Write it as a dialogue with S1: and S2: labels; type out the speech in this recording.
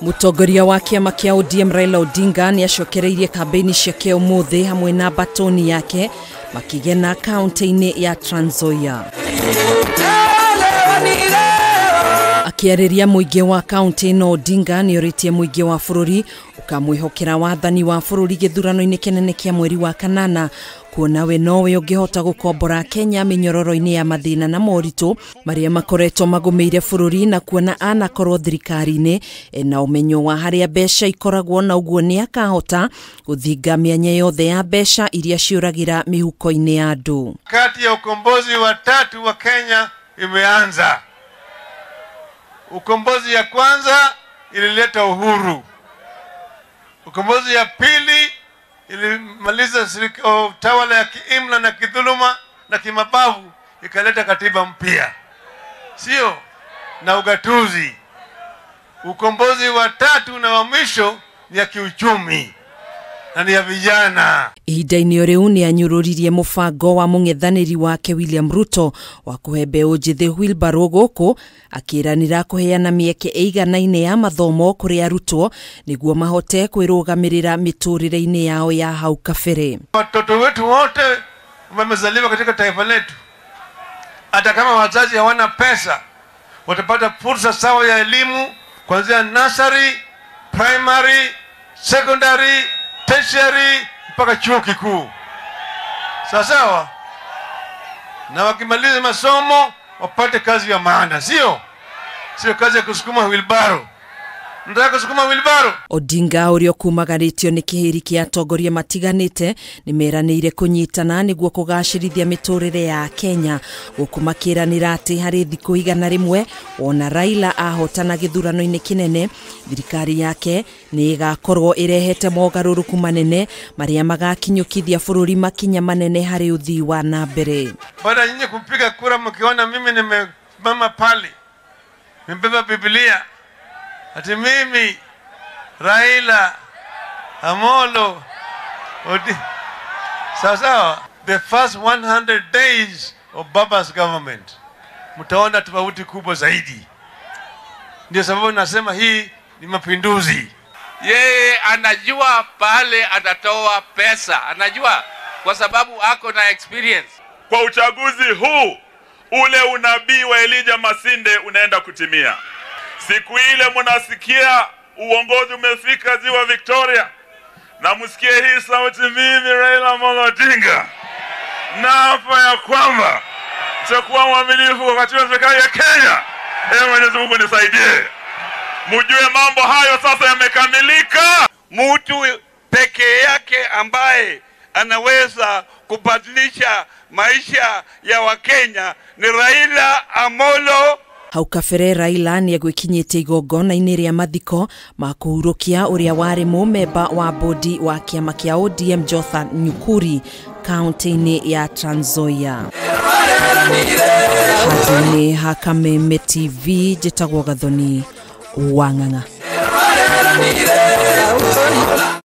S1: Mũtongoria wa kĩama kĩa ODM Raila Odinga nĩ acokereirie kambĩini ciake ũmũthĩ hamwe na batoni yake makĩgena kaunti-inĩ ya Trans Nzoia. Akĩarĩria mũingĩ wa kaunti ĩno, Odinga nĩ orĩtie mũingĩ wa bũrũri ũkamwĩhokera wathani wa bũrũri gĩthurano-inĩ kĩnene kĩa mweri wa kanana, kuona we nowe ũngĩhota gũkombora Kenya mĩnyororo-inĩ ya mathĩna na moritũ marĩa makoretwo magũmĩire bũrũri, na kuona anakorwo thirikari-inĩ na ũmenyo wa harĩa mbeca ikoragwo, na ũguo nĩ akahota gũthinga mĩanya yothe ya mbeca iria ciũragĩra mĩhuko-inĩ ya andũ.
S2: Kati ya ukombozi wa tatu wa Kenya imeanza. Ukombozi ya kwanza ilileta uhuru. Ukombozi ya pili ilimaliza tawala ya kiimla na kidhuluma na kimabavu, ikaleta katiba mpya, sio na ugatuzi. Ukombozi wa tatu na wa mwisho ni ya kiuchumi na ni ya vijana.
S1: Ihinda-inĩ o rĩu nĩ anyũrũririe mũbango wa mũng'ethanĩri wake William Ruto wa kũhe mbeũ njĩthĩ wheelbarrow gũkũ akĩranĩra kũheana mĩeke ĩiganaine ya mathomo kũrĩ arutwo nĩguo mahote kwĩrũgamĩrĩra mĩtũrĩre-inĩ yao ya hau kabere.
S2: Watoto wetu wote wamezaliwa katika taifa letu, hata kama wazazi hawana pesa, watapata fursa sawa ya elimu kuanzia nursery, primary, secondary, tertiary mpaka chuo kikuu. Sawa sawa? Na wakimaliza masomo wapate kazi ya maana, sio kazi ya kusukuma wheelbarrow. Nataka kusukuma wheelbarrow.
S1: Odinga ũrĩa ũkumagarĩtio nĩ kĩhĩri kĩa atongoria matiganĩte nĩ meranĩire kũnyitana nĩguo kũgacĩrithia mĩtũrĩre ya Kenya, gũkũ makĩranĩra atĩ harĩ thikũ 100 wona Raila ahotana gĩthurano-inĩ kĩnene, thirikari yake nĩ ĩgakorwo ĩrehete mogarũrũku manene marĩa magakinyũkithia bũrũri makinya manene harĩ ũthii wa na mbere.
S2: Baada nyinyi kupiga kura mkiona mimi nimesimama pale nimebeba Biblia, ati mimi Raila Amolo Odinga. Sawa sawa, the first 100 days of Baba's government mtaona tofauti kubwa zaidi. Ndio sababu nasema hii ni mapinduzi.
S3: Yeye anajua pale atatoa pesa, anajua kwa sababu ako na experience.
S4: Kwa uchaguzi huu ule unabii wa Elijah Masinde unaenda kutimia. Siku ile mnasikia uongozi umefika Ziwa Victoria, na msikie hii sauti, mimi Raila Amolo Odinga naapa ya kwamba nitakuwa mwaminifu kwa katiba ya serikali ya Kenya. Ee Mwenyezi Mungu nisaidie. Mjue mambo hayo sasa yamekamilika.
S5: Mtu pekee yake ambaye anaweza kubadilisha maisha ya Wakenya ni Raila Amolo.
S1: Hau kabere Raila nĩ egwĩkinyĩtie igongona-inĩ rĩa mathiko ma kũhurũkia ũrĩa warĩ mũmemba wa bodi wa kĩama kĩa ODM Jotham Nyukuri kaunti-inĩ ya Trans Nzoia. Handũ-inĩ ha Kameme TV, njĩtagwo Gathoni Wang'ang'a.